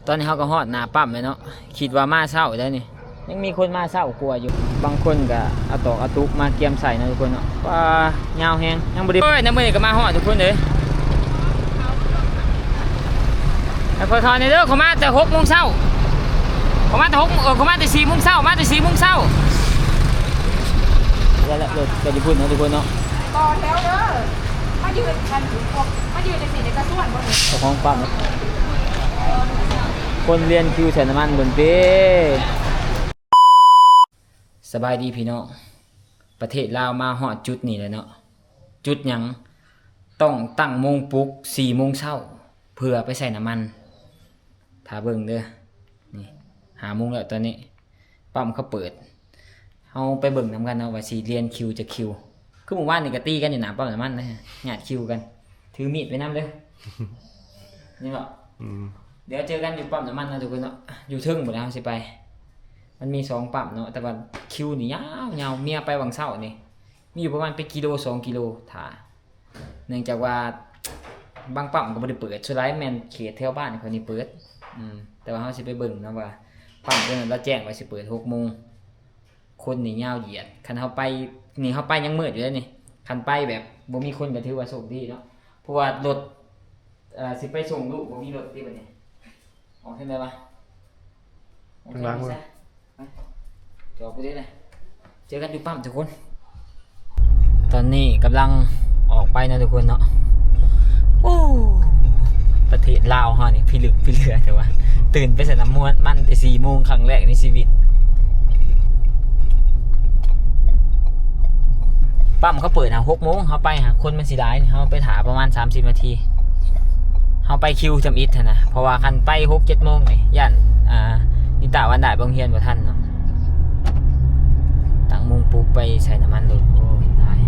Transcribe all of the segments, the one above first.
ຕອນນີ້ເຮົາກໍຮອດໜ້າປ້ຳແລ້ວເນາະ, ຄິດວ່າມາເຊົ້າໄດ໋ນີ້ ຍັງມີຄົນມາເຊົ້າກວ່າຢູ່. ບາງຄົນກໍເອົາຕອກເອົາຕຸກມາກຽມໃສ່ເນາະທຸກຄົນເນາະ. ປາ ຍາວແຮງ ຍັງບໍ່ໄດ້ ໂອ້ຍ ນຳມື້ນີ້ກໍມາຮອດທຸກຄົນເອີຍ. ໃຫ້ຂ້ອຍເຂົ້າແດ່ເດີ ຂ້ອຍມາແຕ່ຫົກໂມງເຊົ້າ, ຂ້ອຍມາແຕ່ຫົກ ເອີ ຂ້ອຍມາແຕ່ສີ່ໂມງເຊົ້າ ມາແຕ່ສີ່ໂມງເຊົ້າ. ແລ້ວ ແລ້ວ ແລ້ວ ແລ້ວ ຢູ່ພຸ້ນເນາະທຸກຄົນເນາະ. ຕໍ່ແຖວເດີ ມາຢືນກັນ ມາຢືນຈັ່ງຊີ້ນີ້ກະຊວນບໍ່ນີ້ ເຈົ້າຂອງປ້ຳ. ຄົນລຽນຄິວໃສ່ນ້ຳມັນເບິ່ງເດ້. ສະບາຍດີພີ່ນ້ອງ, ປະເທດລາວມາຮອດຈຸດນີ້ແລ້ວເນາະ. ຈຸດຫຍັງ? ຕ້ອງຕັ້ງໂມງປຸກສີ່ໂມງເຊົ້າ ເພື່ອໄປໃສ່ນ້ຳມັນ. ຖ້າເບິ່ງເດີ ນີ້ ຫ້າໂມງແລ້ວຕອນນີ້ ປ້ຳເຂົາເປີດ. ເຮົາໄປເບິ່ງນຳກັນເນາະວ່າຊິລຽນຄິວຈັກຄິວ. ຄືມື້ວານນີ້ກໍຕີກັນຢູ່ໜ້າປ້ຳນ້ຳມັນນະ, ຍາດຄິວກັນ ຖືມີດໄປນຳເດີ. ນີ້ເບາະ? ອືມ ດຽວເຈີກັນຢູ່ປ້ຳນ້ຳມັນເນາະທຸກຄົນເນາະ. ຢູ່ເທິງພຸ້ນແຫຼະເຮົາຊິໄປ, ມັນມີສອງປ້ຳເນາະ, ແຕ່ວ່າຄິວນີ້ຍາວໆ. ເມຍໄປຫວ່າງເຊົ້ານີ້ ມີຢູ່ປະມານເປັນກິໂລສອງກິໂລຖ້າ. ເນື່ອງຈາກວ່າບາງປ້ຳກໍບໍ່ໄດ້ເປີດ, ສ່ວນຫຼາຍແມ່ນເຂດແຖວບ້ານຂ້ອຍນີ້ເປີດ. ອືມ ແຕ່ວ່າເຮົາຊິໄປເບິ່ງເນາະວ່າປ້ຳຕົວນັ້ນລາວແຈ້ງວ່າຊິເປີດຫົກໂມງ. ຄົນນີ້ຍາວຢຽດ, ຄັນເຮົາໄປນີ້ ເຮົາໄປຍັງມືດຢູ່ເດ້ນີ້. ຄັນໄປແບບບໍ່ມີຄົນກໍຖືວ່າໂຊກດີເນາະ, ເພາະວ່າລົດ ເອີ ຊິໄປສົ່ງລູກ ບໍ່ມີລົດຕິບັດນີ້. ອອກທາງໃດວະ? ອອກທາງນີ້ຊະ. ໄປ ຈອດບໍ່ໄດ້ເລີຍ. ເຈີກັນຢູ່ປ້ຳທຸກຄົນ. ຕອນນີ້ກຳລັງອອກໄປເນາະທຸກຄົນເນາະ. ໂອ້ ປະເທດລາວເຮົານີ້ພິລຶກພິເຫຼືອແທ້ວ່າ, ຕື່ນໄປໃສ່ນ້ຳມັນແຕ່ສີ່ໂມງຄັ້ງແລກໃນຊີວິດ. ປ້ຳເຂົາເປີດຫາຫົກໂມງ, ເຮົາໄປຫາຄົນມັນຊິຫຼາຍ, ເຮົາໄປຖ້າປະມານສາມສິບນາທີ. ເຮົາໄປຄິວທຳອິດຫັ້ນນະ, ເພາະວ່າຄັນໄປຫົກເຈັດໂມງນີ້ ຢ້ານ ອ່າ ນິຕາວັນດາໄປໂຮງຮຽນບໍ່ທັນເນາະ. ຕັ້ງໂມງປຸກໄປໃສ່ນ້ຳມັນລົດ. ໂອ້ຍ ຕາຍ.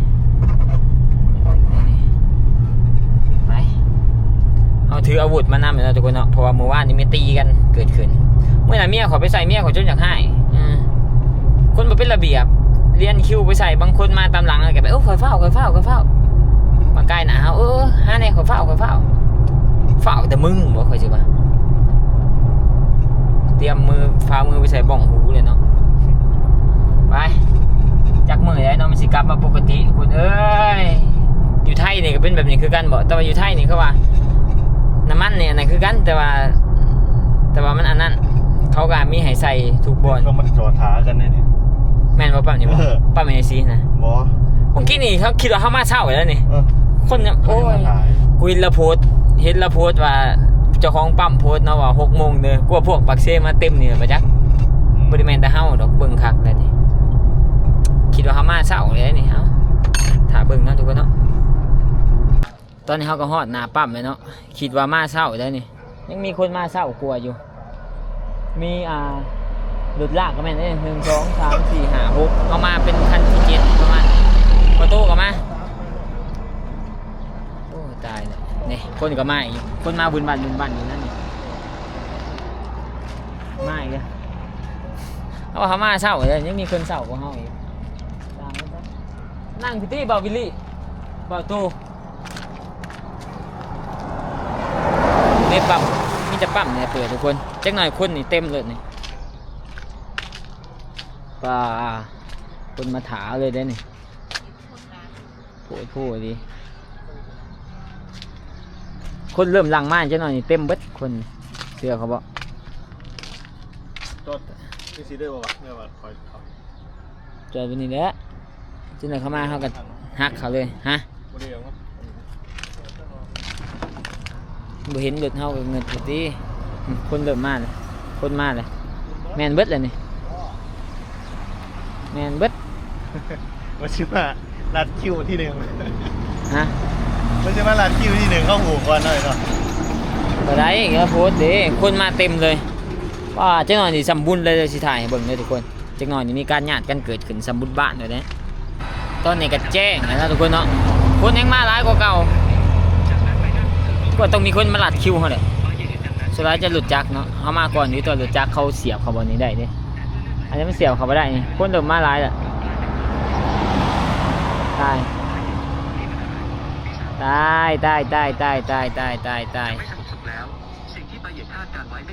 ໄປ ເຮົາຖືອາວຸດມານຳເນາະທຸກຄົນເນາະ, ເພາະວ່າມື້ວານນີ້ມີຕີກັນເກີດຂຶ້ນ. ມື້ນັ້ນເມຍຂ້ອຍໄປໃສ່, ເມຍຂ້ອຍຈົນຢາກຮ້າຍ. ອືມ ຄົນບໍ່ເປັນລະບຽບ, ລຽນຄິວໄປໃສ່, ບາງຄົນມາຕາມຫຼັງ ແລ້ວກໍແບບ ເອີ ຂ້ອຍຟ້າວ ຂ້ອຍຟ້າວ ຂ້ອຍຟ້າວ. ມາໃກ້ໜ້າເຮົາ ເອີ ຫາແດ່ ຂ້ອຍຟ້າວ ຂ້ອຍຟ້າວ. ຟ້າວແຕ່ມຶງບໍ ຂ້ອຍຊິວ່າ. ຕຽມມື ຟ້າວມືໄປໃສ່ບ້ອງຫູເລີຍເນາະ. ໄປ ຈັກມື້ໃດເນາະ ມັນຊິກັບມາປົກກະຕິ ຄົນເອີຍ. ຢູ່ໄທນີ້ກໍເປັນແບບນີ້ຄືກັນບໍ? ແຕ່ວ່າຢູ່ໄທນີ້ເຂົາວ່ານ້ຳມັນນີ້ອັນນັ້ນຄືກັນ, ແຕ່ວ່າ ແຕ່ວ່າມັນອັນນັ້ນ ເຂົາກໍມີໃຫ້ໃສ່ທຸກບ່ອນ. ເຂົາມາຈອດຖ້າກັນແນ່ນີ້. ແມ່ນບໍ່? ປ້ຳນີ້ບໍ່? ເອີ ປ້ຳເອຊີນະ? ບໍ່. ເມື່ອກີ້ນີ້ເຂົາຄິດວ່າເຮົາມາເຊົ້າແລ້ວນີ້. ເອີ ຄົນ ໂອ້ຍ ເຂົາຍັງມາຫຼາຍ. ກູເຫັນລາວໂພສ ເຫັນລາວໂພສວ່າ ເຈົ້າຂອງປ້ຳໂພສເນາະວ່າ ຫົກໂມງເດີ, ກວ່າພວກປາກເຊມາເຕັມນີ້ລະປະຈັກ. ອືມ ບໍ່ໄດ້ແມ່ນແຕ່ເຮົາດອກ, ເບິ່ງຄັກແລ້ວນີ້. ຄິດວ່າເຮົາມາເຊົ້າແລ້ວນີ້. ເອົ້າ ຖ້າເບິ່ງເນາະທຸກຄົນເນາະ. ຕອນນີ້ເຮົາກໍຮອດໜ້າປ້ຳແລ້ວເນາະ, ຄິດວ່າມາເຊົ້າແລ້ວນີ້ ຍັງມີຄົນມາເຊົ້າກວ່າຢູ່. ມີ ອ່າ ລົດລາກກໍແມ່ນເດ້ ໜຶ່ງ ສອງ ສາມ ສີ່ ຫ້າ ຫົກ ເຮົາມາເປັນຄັນທີເຈັດປະມານນີ້. ປະຕູກໍມາ. ໂອ້ ຕາຍແລ້ວ ນີ້ ຄົນກໍມາອີກ, ຄົນມາບຸນບັນບຸນບັນຢູ່ນັ້ນນີ້. ມາອີກແລ້ວ. ເຮົາວ່າເຮົາມາເຊົ້າເດ້, ຍັງມີຄົນເຊົ້າກວ່າເຮົາອີກ. ຕາຍແລ້ວ. ນັ່ງຢູ່ຕິ ບ່າວວິລລີ ບ່າວໂຕ. ໃນປ້ຳ ມີແຕ່ປ້ຳນີ້ເປີດທຸກຄົນ. ຈັກໜ້ອຍຄົນນີ້ເຕັມໂລດນີ້. ປ້າ ຄົນມາຖ້າເລີຍເດ້ນີ້. ໂພດໂພດອີ່ຫຼີ. ຄົນເລີ່ມຫຼັ່ງມາຈັກໜ້ອຍນີ້ເຕັມເບິດຄົນ. ເຊື່ອເຂົາບໍ່? ຈອດ ຄືຊິໄດ້ບໍ່ວະ? ແມ່ນວ່າຂ້ອຍເຂົ້າ ຈອດໄວ້ນີ້ແຫຼະ. ຈັ່ງໃດເຂົາມາເຮົາກໍຫັກເຂົາເລີຍ. ຮະ? ບໍ່ໄດ້ເອົາມາ ບໍ່ເຫັນລົດເຮົາກໍເງິດຢູ່ຕິ. ອືມ ຄົນເລີ່ມມາແລ້ວ, ຄົນມາແລ້ວ. ແມ່ນເບິດແລ້ວນີ້. ແມ່ນເບິດ. ວ່າຊິມາລັດຄິວທີໜຶ່ງ. ຮະ? ວ່າຊິມາລັດຄິວທີໜຶ່ງ ເຮົາຮູ້ກ່ອນໜ້ອຍເນາະ. ບໍ່ໄດ້ ກໍໂພດເດ້ ຄົນມາເຕັມເລີຍ. ວ້າ ຈັກໜ້ອຍນີ້ສ່ຳບຸນເລີຍ, ຊິຖ່າຍໃຫ້ເບິ່ງເດີທຸກຄົນ. ຈັກໜ້ອຍນີ້ມີການຍາດກັນເກີດຂຶ້ນສ່ຳບຸນບ້ານໂລດເດ້. ຕອນນີ້ກໍແຈ້ງແລ້ວເນາະທຸກຄົນເນາະ, ຄົນແຮ່ງມາຫຼາຍກວ່າເກົ່າ. ກໍຕ້ອງມີຄົນມາລັດຄິວເຮົາແຫຼະ. ສ່ວນຫຼາຍຈະລົດຈັກເນາະ, ເຮົາມາກ່ອນຢູ່ ແຕ່ວ່າລົດຈັກເຂົາສຽບເຂົ້າບ່ອນນີ້ໄດ້ເດ້. ອັນນີ້ມັນສຽບເຂົ້າບໍ່ໄດ້ນີ້, ຄົນເລີ່ມມາຫຼາຍແລ້ວ. ຕາຍ ຕາຍ ຕາຍ ຕາຍ. ໄປສະຫງົບສຸກແລ້ວ ສິ່ງທີ່ໄປเหยียดคาดการไว้ไม่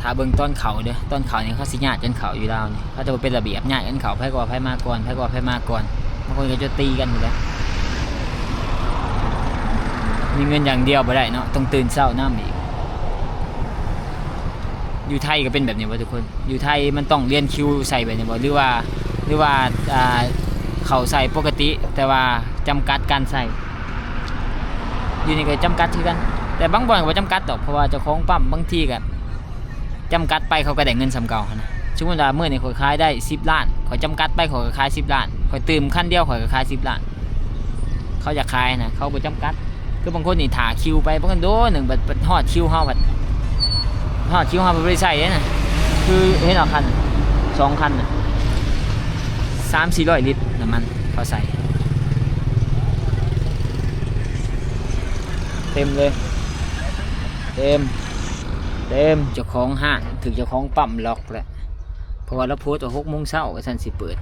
ຖ້າເບິ່ງຕອນເຂົ້າເດີ້ ຕອນເຂົ້ານີ້ເຂົາຊິຍາດກັນເຂົ້າຢູ່ລາວນີ້ ເຂົາຈະບໍ່ເປັນລະບຽບ ຍາດກັນເຂົ້າ ໃຜກໍວ່າໃຜມາກ່ອນ ໃຜກໍວ່າໃຜມາກ່ອນ ບາງຄົນກໍຈະຕີກັນພຸ້ນແຫຼະ. ມີເງິນຢ່າງດຽວບໍ່ໄດ້ເນາະ ຕ້ອງຕື່ນເຊົ້ານຳອີກ. ຢູ່ໄທກໍເປັນແບບນີ້ບໍ່ທຸກຄົນ? ຢູ່ໄທມັນຕ້ອງລຽນຄິວໃສ່ແບບນີ້ບໍ່ ຫຼືວ່າ ຫຼືວ່າ ອ່າ ເຂົ້າໃສ່ປົກກະຕິ ແຕ່ວ່າຈຳກັດການໃສ່? ຢູ່ນີ້ກໍຈຳກັດຄືກັນ ແຕ່ບາງບ່ອນກໍບໍ່ຈຳກັດດອກ ເພາະວ່າເຈົ້າຂອງປ້ຳບາງທີກໍຈຳກັດໄປ ເຂົາກໍໄດ້ເງິນສ່ຳເກົ່າຫັ້ນນະ. ສົມມຸດວ່າມື້ນີ້ຂ້ອຍຂາຍໄດ້ສິບລ້ານ ຂ້ອຍຈຳກັດໄປ ຂ້ອຍກໍຂາຍສິບລ້ານ ຂ້ອຍຕື່ມຄັນດຽວ ຂ້ອຍກໍຂາຍສິບລ້ານ. ເຂົາຢາກຂາຍນະ ເຂົາບໍ່ຈຳກັດ ຄືບາງຄົນນີ້ຖ້າຄິວໄປ ບາງຄົນໂດນໜຶ່ງ ບັດ ບັດຮອດຄິວເຮົາ ບັດຮອດຄິວເຮົາ ບັດບໍ່ໄດ້ໃຊ້ເດ້ນະ. ຄືເຫັນເອົາຄັນ ສອງຄັນນະ ສາມສີ່ຮ້ອຍລິດນ້ຳມັນເຂົາໃສ່ ເຕັມເລີຍ ເຕັມ ເຕັມ. ເຈົ້າຂອງຮ້ານຖືກເຈົ້າຂອງປ້ຳລັອກແລ້ວ ເພາະວ່າລາວໂພສວ່າຫົກໂມງເຊົ້າວ່າຊັ້ນຊິເປີດ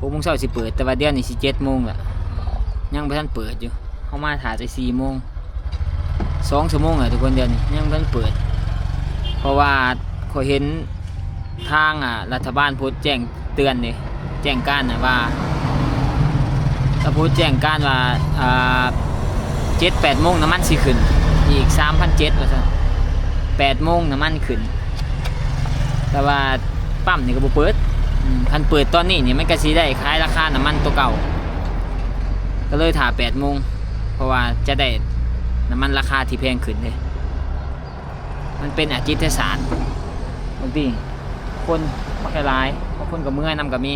ຫົກໂມງເຊົ້າຊິເປີດ ແຕ່ວ່າດຽວນີ້ຊິເຈັດໂມງແລ້ວ ຍັງບໍ່ທັນເປີດຢູ່. ເຮົາມາຖ້າແຕ່ສີ່ໂມງ ສອງຊົ່ວໂມງແລ້ວທຸກຄົນ ດຽວນີ້ຍັງບໍ່ທັນເປີດ ເພາະວ່າຂ້ອຍເຫັນທາງ ອ່າ ລັດຖະບານໂພສແຈ້ງເຕືອນເດ້ ແຈ້ງການນະວ່າ ລາວໂພສແຈ້ງການວ່າ ອ່າ ເຈັດແປດໂມງນ້ຳມັນຊິຂຶ້ນອີກສາມພັນເຈັດວ່າຊັ້ນ ແປດໂມງນ້ຳມັນຂຶ້ນ. ແຕ່ວ່າປ້ຳນີ້ກໍບໍ່ເປີດ ອືມ ຄັນເປີດຕອນນີ້ນີ້ ມັນກໍຊິໄດ້ຂາຍລາຄານ້ຳມັນຕົວເກົ່າ ກໍເລີຍຖ້າແປດໂມງ ເພາະວ່າຈະໄດ້ນ້ຳມັນລາຄາທີ່ແພງຂຶ້ນເດ້. ມັນເປັນອາຈິດທະສາດ ບາງທີຄົນມັກຫຼາຍ ບາງຄົນກໍເມື່ອນຳກໍມີ.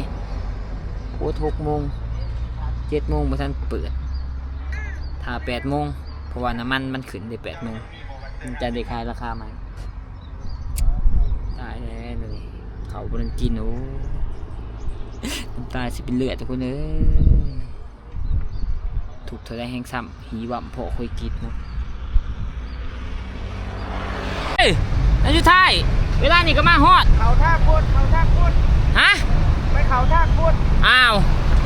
ໂອ້ ຫົກໂມງ ເຈັດໂມງບໍ່ທັນເປີດ ຖ້າແປດໂມງ ເພາະວ່ານ້ຳມັນມັນຂຶ້ນໄດ້ແປດໂມງ ມັນຈະໄດ້ຂາຍລາຄາໃໝ່. ຕາຍແລ້ວນີ້ ເຂົ້າບໍ່ທັນກິນ ໂອ້ ນ້ຳຕາຊິເປັນເລືອດທຸກຄົນເອີຍ. ທຸກເທົ່າໃດແຮງຊ້ຳ ຫີຫວ່ຳເພາະຂ້ອຍກິດເນາະ. ເອີຍ ອັນສຸດທ້າຍ ເວລານີ້ກໍມາຮອດ ເຂົ້າທາງພຸ້ນ ເຂົ້າທາງພຸ້ນ ຮະ ໄປເຂົ້າທາງພຸ້ນ. ອ້າວ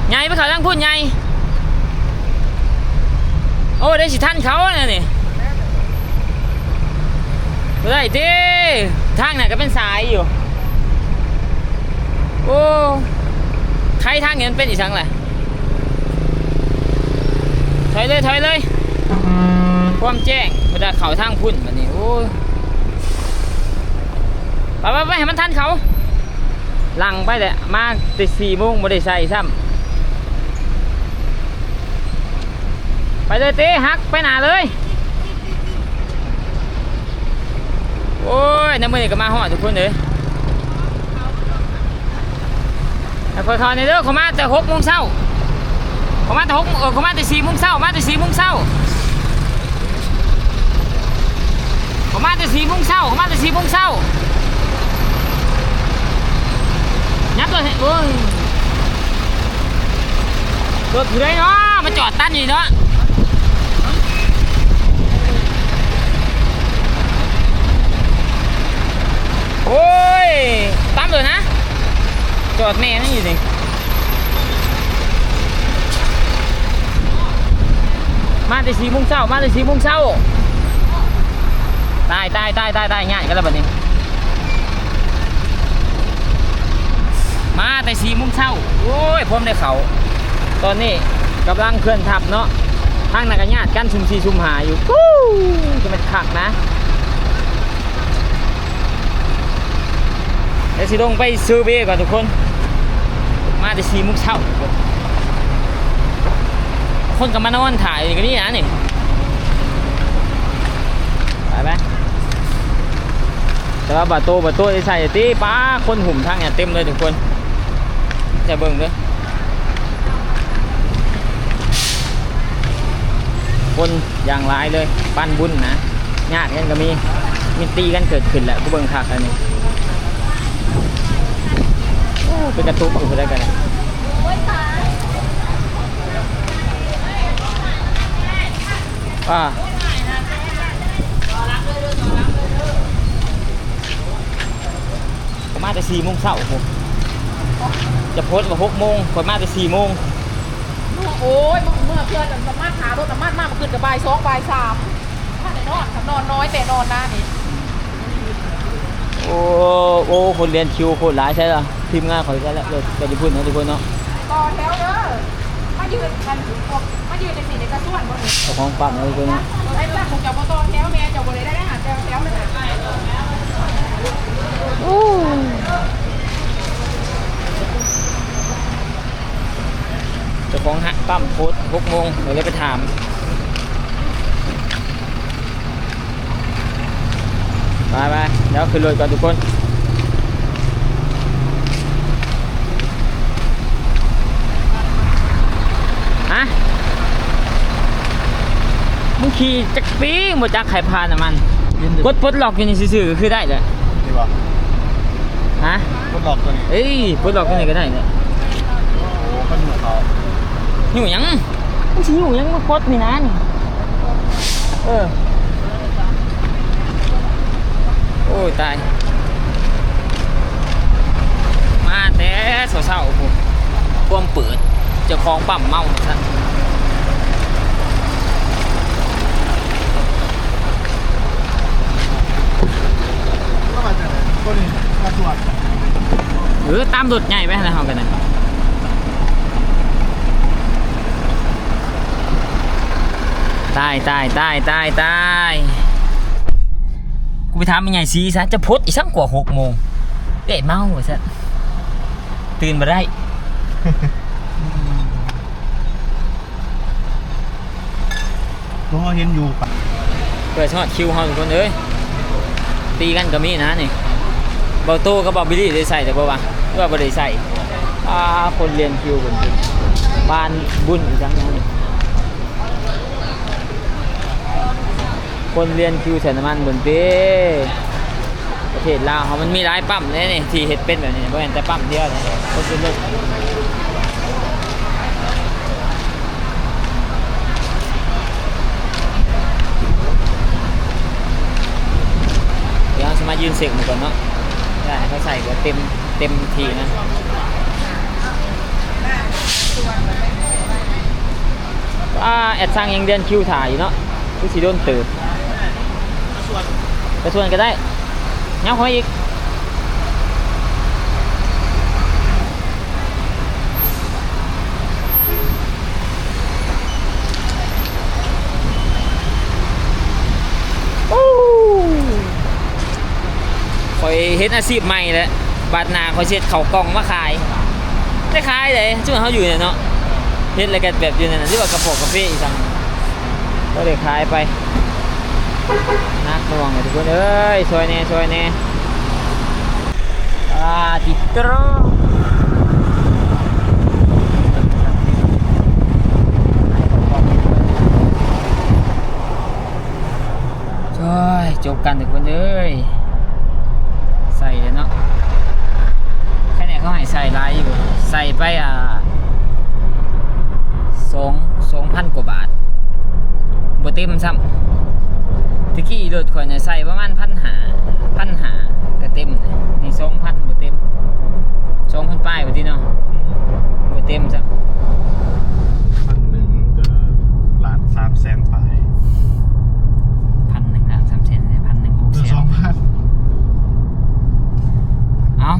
ໃຫຍ່ໄປເຂົ້າທາງພຸ້ນໃຫຍ່. ໂອ້ ໄດ້ຊິທັນເຂົາແນວນີ້ ບໍ່ໄດ້ຕິ ທາງນັ້ນກໍເປັນສາຍຢູ່. ໂອ້ ໄຄທາງນີ້ມັນເປັນອີ່ສັງລະ? ຖອຍເລີຍ ຖອຍເລີຍ ຄວາມແຈ້ງ ບໍ່ໄດ້ເຂົ້າທາງພຸ້ນບັດນີ້. ໂອ້ຍ ໄປໆໆ ໃຫ້ມັນທັນເຂົາ ຫຼັ່ງໄປແຫຼະ ມາແຕ່ສີ່ໂມງ ບໍ່ໄດ້ໃສ່ຊ້ຳ. ໄປເລີຍຕິ ຫັກໄປໜ້າເລີຍ. ໂອ້ຍ ໃນມື້ນີ້ກໍມາຮອດທຸກຄົນເອີຍ. ໃຫ້ຂ້ອຍເຂົ້າແດ່ເດີ ຂ້ອຍມາແຕ່ຫົກໂມງເຊົ້າ ຂ້ອຍມາແຕ່ຫົກ ເອີ ຂ້ອຍມາແຕ່ສີ່ໂມງເຊົ້າ ມາແຕ່ສີ່ໂມງເຊົ້າ ຂ້ອຍມາແຕ່ສີ່ໂມງເຊົ້າ ຂ້ອຍມາແຕ່ສີ່ໂມງເຊົ້າ. ຍັບໂລດ ໂອ້ຍ ລົດຜູ້ໃດເນາະ ມາຈອດຕັນຢູ່ເນາະ. ໂອ້ຍ ຕຳໂລດນະ ຈອດແມ່ມັນຢູ່ນີ້. ມາແຕ່ສີ່ໂມງເຊົ້າ ມາແຕ່ສີ່ໂມງເຊົ້າ. ຕາຍ ຕາຍ ຕາຍ ຕາຍ ຕາຍ ຍາດກັນແລ້ວບັດນີ້. ມາແຕ່ສີ່ໂມງເຊົ້າ ໂອ້ຍ ພົມໄດ້ເຂົ້າ. ຕອນນີ້ກຳລັງເຄື່ອນທັບເນາະ ທາງນັ້ນກໍຍາດກັນຊຸ່ມສີ່ຊຸ່ມຫ້າຢູ່. ປູ້ ຈະແມ່ນຄັກນະ. ດຽວຊິລົງໄປເຊີເວກ່ອນທຸກຄົນ. ມາແຕ່ສີ່ໂມງເຊົ້າ ຄົນກໍມານອນຖ້າຢູ່ນີ້ກໍມີນະນີ້. ໄປໆ ແຕ່ວ່າບາໂຕ ບາໂຕໄດ້ໃສ່ຕິ ປ້າ ຄົນຫຸ້ມທາງນີ້ເຕັມເລີຍທຸກຄົນ. ຈະເບິ່ງເດີ ຄົນຢ່າງຫຼາຍເລີຍ ປານບຸນນະ. ຍາດກັນກໍມີ ມີຕີກັນເກີດຂຶ້ນແຫຼະ ກູເບິ່ງຄັກແລ້ວນີ້. ໂອ້ ເປັນກະຕຸກຢູ່ຜູ້ໃດກໍໄດ້. ອ່າ ຂ້ອຍມາແຕ່ສີ່ໂມງເຊົ້າພຸ້ນ ຈະໂພສວ່າຫົກໂມງ ຂ້ອຍມາແຕ່ສີ່ໂມງ. ໂອ້ຍ ເມື່ອ ເມື່ອເທື່ອນັ້ນ ມາຖ້າລົດນ້ຳມັນມາ ມື້ຄືນກໍບ່າຍສອງ ບ່າຍສາມ ບໍ່ທັນໄດ້ນອນ ນອນນ້ອຍແຕ່ນອນນານີ້. ໂອ້ ໂອ້ ຄົນລຽນຄິວໂຄດຫຼາຍ ໃຊ່ລະ ທີມງານຂ້ອຍໃຊ່ລະ ເອີ ໄປຍີ່ປຸ່ນເນາະທຸກຄົນເນາະ ຕໍ່ແຖວເດີ ມາຢືນກັນ ມາຢືນຈັ່ງຊີ້ນີ້ກະຊວນບໍ່ນີ້ ເຈົ້າຂອງປ້ຳເນາະທຸກຄົນເນາະ ໄອ້ປ້ຳຂອງເຈົ້າບໍ່ຕໍ່ແຖວແດ່ ເຈົ້າບໍ່ໄດ້ໄດ້ຫາແຖວ ແຖວນັ້ນນະ ໂອ້ ເຈົ້າຂອງຮ້ານປ້ຳໂພສຫົກໂມງ ເລີຍໄປຖາມ ໄປໆ ດຽວຂຶ້ນລົດກ່ອນທຸກຄົນ ຮະ ມຶງຂີ່ຈັກປີ້ບໍ່ຈັກໃຜພານຳມັນ ກົດປົດລັອກຢູ່ນີ້ຊື່ໆ ກະຄືໄດ້ແຫຼະ ນີ້ບໍ່? ຮະ ປົດລັອກຕົວນີ້ ເອີຍ ປົດລັອກຕົວນີ້ກະໄດ້ແຫຼະ ໂອ້ ມັນຢູ່ເຂົາ ຢູ່ຫຍັງ ມັນຊິຢູ່ຫຍັງ ມັນກົດນີ້ນະນີ້ ເອີ ໂອ້ຍຕາຍ ມາແຕ່ເຊົ້າໆ ພຸ້ນ ຄວາມເປີດ ເຈົ້າຂອງປ້ຳເມົາຊັ້ນ. ເອີ ຕາມລົດໃຫຍ່ໄປຫັ້ນແຫຼະເຮົາກະໄດ້ ຕາຍ ຕາຍ ຕາຍ ຕາຍ ຕາຍ ກູໄປຖາມແມ່ໃຫຍ່ສີຊະ ຈະພົດອີ່ສັງກວ່າຫົກໂມງ ເອື້ອຍເມົາວ່າຊັ້ນ ຕື່ນບໍ່ໄດ້. ບໍ່ເຫັນຢູ່ປະ ເພື່ອຊິຮອດຄິວເຮົາທຸກຄົນເອີຍ ຕີກັນກະມີນະນີ້ ເບົາໂຕກັບເບົາບິລລີໄດ້ໃສ່ແລ້ວບໍ່ວະ ຫຼືວ່າບໍ່ໄດ້ໃສ່ ອ່າ ຄົນລຽນຄິວເພິ່ນ ປານບຸນອີ່ຫຍັງນີ້ ຄົນລຽນຄິວໃສ່ນ້ຳມັນເບິ່ງຕິ. ປະເທດລາວເຮົາມັນມີຫຼາຍປ້ຳເດ້ນີ້ ທີ່ເຮັດເປັນແບບນີ້ ບໍ່ແມ່ນແຕ່ປ້ຳດຽວເດ້ ຄົນເປັນລົດ ດຽວເຮົາຊິມາຢືນເຊັກໝູ່ກ່ອນເນາະ ຢາກໃຫ້ເຂົາໃສ່ກະເຕັມ ເຕັມທີ່ນະ. ອ່າ ແອັດຊັງຍັງລຽນຄິວຖ້າຢູ່ເນາະ ຄືຊິດົນເຕີບ ໄປສວນກະໄດ້ ຍາວເຂົ້າມາອີກ. ໂອ້ ຂ້ອຍເຮັດອາຊີບໃໝ່ແຫຼະ ບາດໜ້າຂ້ອຍຊິເຮັດເຂົ້າກ່ອງມາຂາຍ ໄດ້ຂາຍເດ້ ຊຸມເຮົາຢູ່ນີ້ເນາະ ເຮັດແລ້ວກະແບບຢູ່ນັ້ນ ຫຼືວ່າກະເພາະກາເຟອີ່ຫຍັງ ກໍໄດ້ຂາຍໄປ ໜັກໜ່ວງເລີຍທຸກຄົນເອີຍ ຊ່ອຍແດ່ ຊ່ອຍແດ່. ອາ ຕິດໂຕຣ ໂອ້ຍ ຈົບກັນທຸກຄົນເອີຍ ໃສ່ແລ້ວເນາະ ໃຄແນ່ເຂົາໃຫ້ໃສ່ຫຼາຍຢູ່ ໃສ່ໄປ ອາ ສອງ ສອງພັນກວ່າບາດ ບໍ່ເຕັມຊ້ຳ ແຕ່ກີ້ລົດຂ້ອຍນະໃສ່ປະມານພັນຫ້າ ພັນຫ້າກະເຕັມ ນີ້ສອງພັນບໍ່ເຕັມ ສອງພັນປາຍວ່າຕິເນາະ ບໍ່ເຕັມຊ້ຳ ພັນໜຶ່ງກະລ້ານສາມແສນປາຍ ພັນໜຶ່ງລ້ານສາມແສນ ພັນໜຶ່ງຫົກແສນ ເອີ ສອງພັນ ເອົ້າ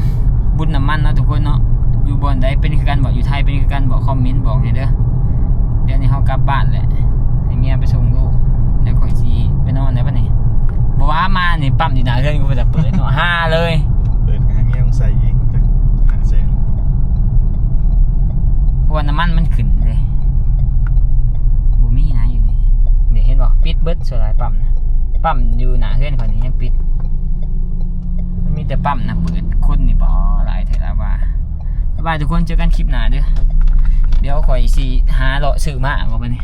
ບຸນນ້ຳມັນເນາະທຸກຄົນເນາະ ຢູ່ບ່ອນໃດເປັນຄືກັນບໍ່? ຢູ່ໄທເປັນຄືກັນບໍ່? ຄອມເມັນບອກແດ່ເດີ. ດຽວນີ້ເຮົາກັບບ້ານແຫຼະ ໃຫ້ເມຍໄປສົ່ງລູກ ແລ້ວຂ້ອຍຊິໄປນອນແລ້ວບັດນີ້. ບໍ່ວ່າມານີ້ປ້ຳຢູ່ໜ້າເຮືອນກູເປີດເນາະ ຫາເລີຍ ເປີດໃຫ້ເມຍໃສ່ອີກຈັກຫ້າແສນ ເພາະວ່ານ້ຳມັນມັນຂຶ້ນເດ້ ບໍ່ມີນະຢູ່ນີ້. ນີ້ເຫັນບໍ່ ປິດເບິດ ສ່ວນຫຼາຍປ້ຳນະ ປ້ຳຢູ່ໜ້າເຮືອນຂ້ອຍນີ້ຍັງປິດ ມັນມີແຕ່ປ້ຳນະເປີດ. ຄົນນີ້ບໍ່ຫຼາຍແທ້ລະວ່າ. ບາຍບາຍທຸກຄົນ ເຈີກັນຄລິບໜ້າເດີ. ດຽວຂ້ອຍຊິຫາເລາະຊື້ໝາກວ່າບັດນີ້